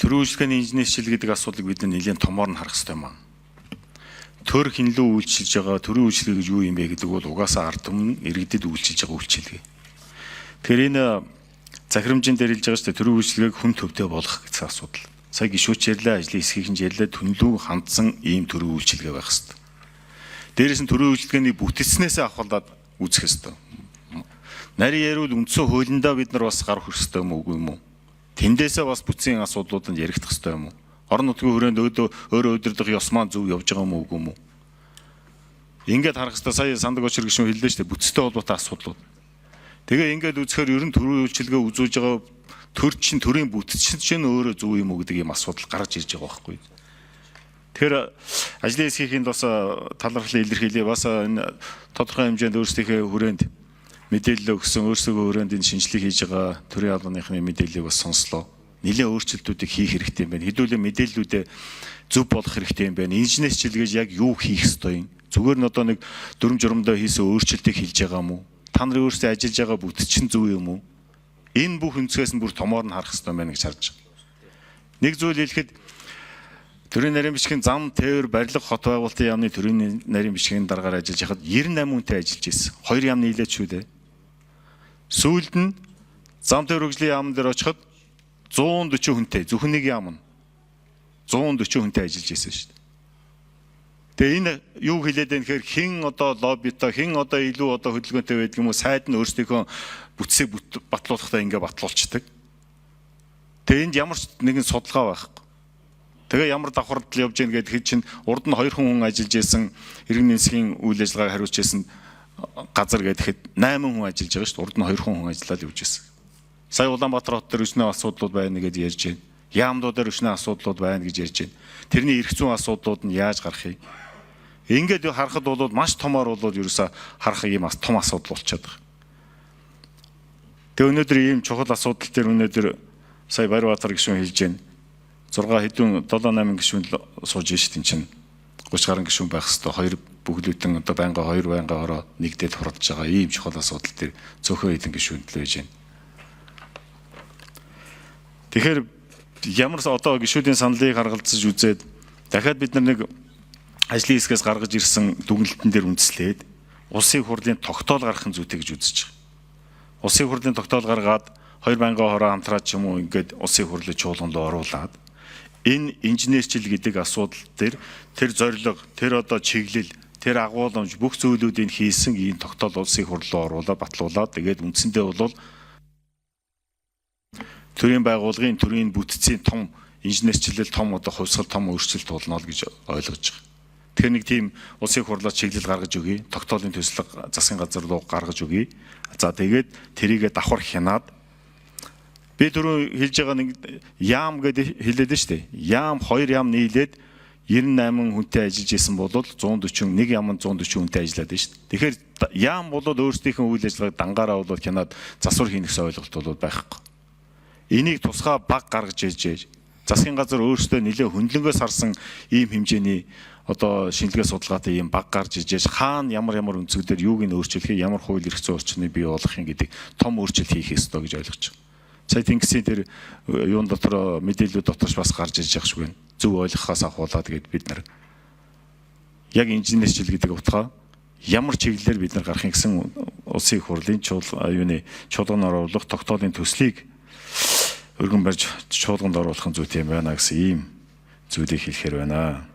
Төрийн үйлчилгээний инженерчил гэдэг асуудлыг бид нэлээд томоор нь харах хэрэгтэй юм аа. Төр хэн лүү үйлчилж байгаа, төрийн үйлчилгээ гэж юу юм бэ гэдэг бол угаасаа ард түмэн иргэдэд үйлчилж байгаа үйлчилгээ. Тэгэхээр энэ захирамжийн дээр хэлж байгаа шүү дээ, төрийн үйлчилгээг хүн төвтэй болгох гэсэн асуудал. Сая гишүүч ярьлаа, ажлын хэсгийг нь ярьлаа, түнлүү хандсан ийм төрийн үйлчилгээ байх хэрэгтэй. Дээрээс нь төрийн үйлчилгээний бүтцнээсээ авахлаад үзэх хэрэгтэй. Нарийн яриул үндсэн хуулиндаа бид нар бас гар хүрэх хэрэгтэй юм уу, үгүй юм уу? Тэндээсээ бас бүтцийн асуудлууд нь яригдах хэрэгтэй юм уу? Орон нутгийн хүрээнд өөрөө удирдах ёс маань зөв явж байгаа юм уу, үгүй юм уу? Ингээд харах хэрэгтэй. Сая Сандаг очир гишүүн хэллээ шүү дээ, бүтцтэй холбоотой асуудлууд. Тэгээ ингээд үзэхээр ер нь төрийн үйлчилгээ үзүүлж байгаа төр чинь, төрийн бүтц чинь өөрөө зөв юм уу гэдэг ийм асуудал гарч ирж байгаа байхгүй. Тэгэхээр ажлын хэсгийн бас талархлын илэрхийлье. Бас энэ тодорхой хэмжээнд өөрсдийнхээ хүрээнд мэдээлэл өгсөн, өөрсдөө хүрээнд энэ шинжилгээ хийж байгаа төрийн албаныхны мэдээллийг бас сонслоо. Нэлээд өөрчлөлтүүдийг хийх хэрэгтэй юм байна. Хэдүүлээ мэдээллүүдээ зөв болох хэрэгтэй юм байна. Инженерчилгээж яг юу хийх ёстой юм? Зүгээр нь одоо нэг дүрм журмдаа хийсэн өөрчлөлтийг хэлж байгаа юм уу? Та нарын өөрсдөө ажиллаж байгаа бүтэц чинь зөв юм уу? Энэ бүх өнцгөөс нь бүр томоор нь харах ёстой юм байна гэж харж байгаа. Нэг зүйл хэлэхэд төрийн нарийн бичгийн зам, тээвэр, барилга, хот байгуулалтын яамны төрийн нарийн бичгийн даргаар ажиллаж байхад 98 хүнтэй ажиллаж байсан. Хоёр яам нийлээд шүү дээ. Сүүлд нь зам тээвэр хөгжлийн яамн дээр очиход 140 хүнтэй, зөвхөн нэг яам нь 140 хүнтэй ажиллаж байсан шүү дээ. Тэгээ энэ юу хэлээд байна гэхээр хэн одоо лоббитой, хэн одоо илүү одоо хөдөлгөөнтэй байдаг юм уу, сайд нь өөрсдийнхөө бүтцийг батлуулахдаа ингээ батлуулцдаг. Тэгээ энд ямар ч нэгэн судалгаа байхгүй. Тэгээ ямар давхардал явж гин гэдэг чинь урд нь 2 хүн ажиллаж исэн иргэн нисхийн үйл ажиллагааг хариуцж исэн газар гэхэд 8 хүн ажиллаж байгаа шүү дээ. Урд нь 2 хүн ажиллаад явж исэн. Сая Улаанбаатар хот дээр өчнөө асуудлууд байна гэж ярьж байна. Яамдуудаар өчнөө асуудлууд байна гэж ярьж байна. Тэрний эрх зүйн асуудлууд нь яаж гарах юм? Ингээд харахад бол маш томоор бол ерөөсө харах юм бас том асуудал болчиход байгаа. Тэгээ өнөөдөр ийм чухал асуудал дээр өнөөдөр сая Баярбаатар гишүүн хэлж байна. 6 хэдэн 7 8 гишүүн сууж шít энэ чинь 30 гаруй гишүүн байх хэвээр хоёр бүхлөтэн одоо байнга хоёр байнга хороо нэгдээд хуралдж байгаа ийм чухал асуудал дээр цөөхөн хэдэн гишүүн л байж байна. Тэгэхээр ямар одоо гишүүдийн саналыг харгалзаж үзээд дахиад бид нар нэг ажлын хэсгээс гаргаж ирсэн дүгнэлтэн дээр үндэслээд улсын хурлын тогтоол гаргах нь зүйтэй гэж үзэж байгаа. Улсын хурлын тогтоол гаргаад 2000 хороо хамтраад ч юм уу ингээд улсын хурлын чуулган руу оруулаад энэ инженерчил гэдэг асуудал дээр тэр зорилго, тэр одоо чиглэл, тэр агуулмж бүх зүйлүүдийг хийсэн ийм тогтоол улсын хурл руу оруулаад батлуулаад тэгээд үндсэндээ бол төрийн байгууллагын төрийн бүтцийн том инженерчлэл, том одоо хувьсгал, том өөрчлөлт болно л гэж ойлгож байгаа. Тэгэхээр нэг тийм улсын хурлаар чиглэл гаргаж өгье, тогтоолын төсөл засгийн газар руу гаргаж өгье. За тэгээд тэрийгэ давхар хянаад би түрүү хэлж байгаа нэг яам гэдэг хэлээд нь шүү дээ. Яам хоёр яам нийлээд 98 хүнтэй ажиллаж исэн бол 141 яам 140 хүнтэй ажиллаад байна шүү дээ. Тэгэхээр яам бол өөрсдийнхөө үйл ажиллагааг дангаараа бол хянаад засвар хийнэ гэсэн ойлголт бол байхгүй. Энийг тусгай баг гаргаж ээж засгийн газар өөрсдөө нэлээд хөндлөнгөөс харсан ийм хэмжээний одоо шинжилгээ судалгаатай ийм баг гарч ижээж хаана ямар ямар өнцгүүдээр юуг нь өөрчлөх, ямар хууль эрх зүйн орчныг бий болгох юм гэдэг том өөрчлөлт хийх ёстой гэж ойлгож байгаа. Сая Тэнгисийн тэр юун дотор мэдээллүүд доторч бас гарч иж байгаа шиг байна. Зөв ойлгохоос ахуулаад гээд бид нар яг инженерчил гэдэг утгаа ямар чиглэлээр бид нар гарах юм гэсэн улсын их хурлын юуны чуулганаар оруулах тогтоолын төслийг өргөн барьж чуулганд оруулах нь зүйтэй юм байна гэсэн ийм зүйлийг хэлэхээр байна.